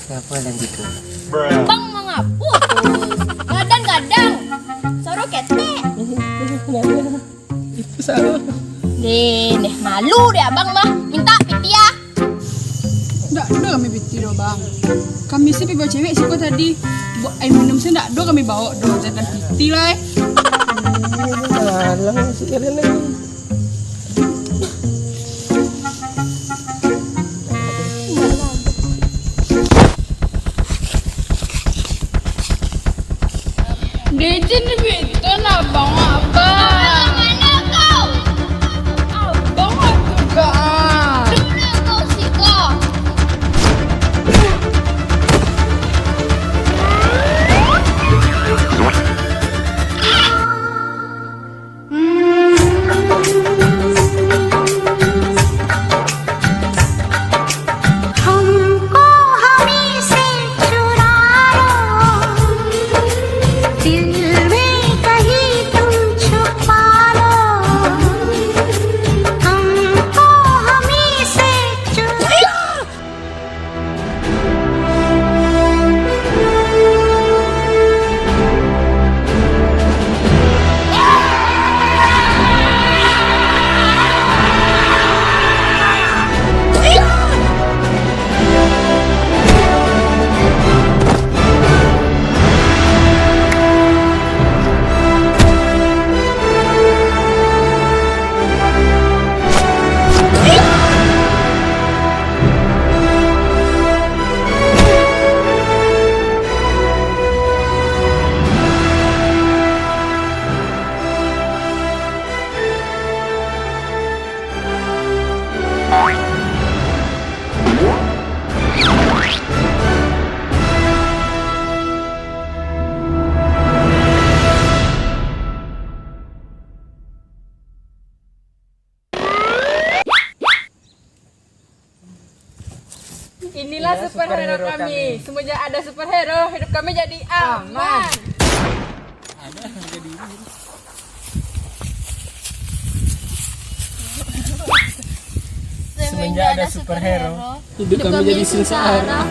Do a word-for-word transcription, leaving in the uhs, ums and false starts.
Siapa lagi tu? Bang mangapo tu? Gadang-gadang. Saro ketek. Itu salah. Deh, deh, malu deh abang mah. Minta piti ah. Ndak ado kami piti doh, Bang. Kami se pai bawa cewek siko tadi. Buek aia minum se ndak ado kami bawa doh, jankan piti lai. Alah, masuk jalan lagi. Dejin bito nah, Bang Abang. Abang mano kau? Abang mah tu, Kak. Dulu kau siko. हमको हमी से चुरा लो, दिल में कहीं तुम छुपा लो, हमको हमी से चुरा Inilah superhero kami. Semenjak ada superhero, hidup kami jadi aman. Semenjak ada superhero, hidup kami jadi sengsara.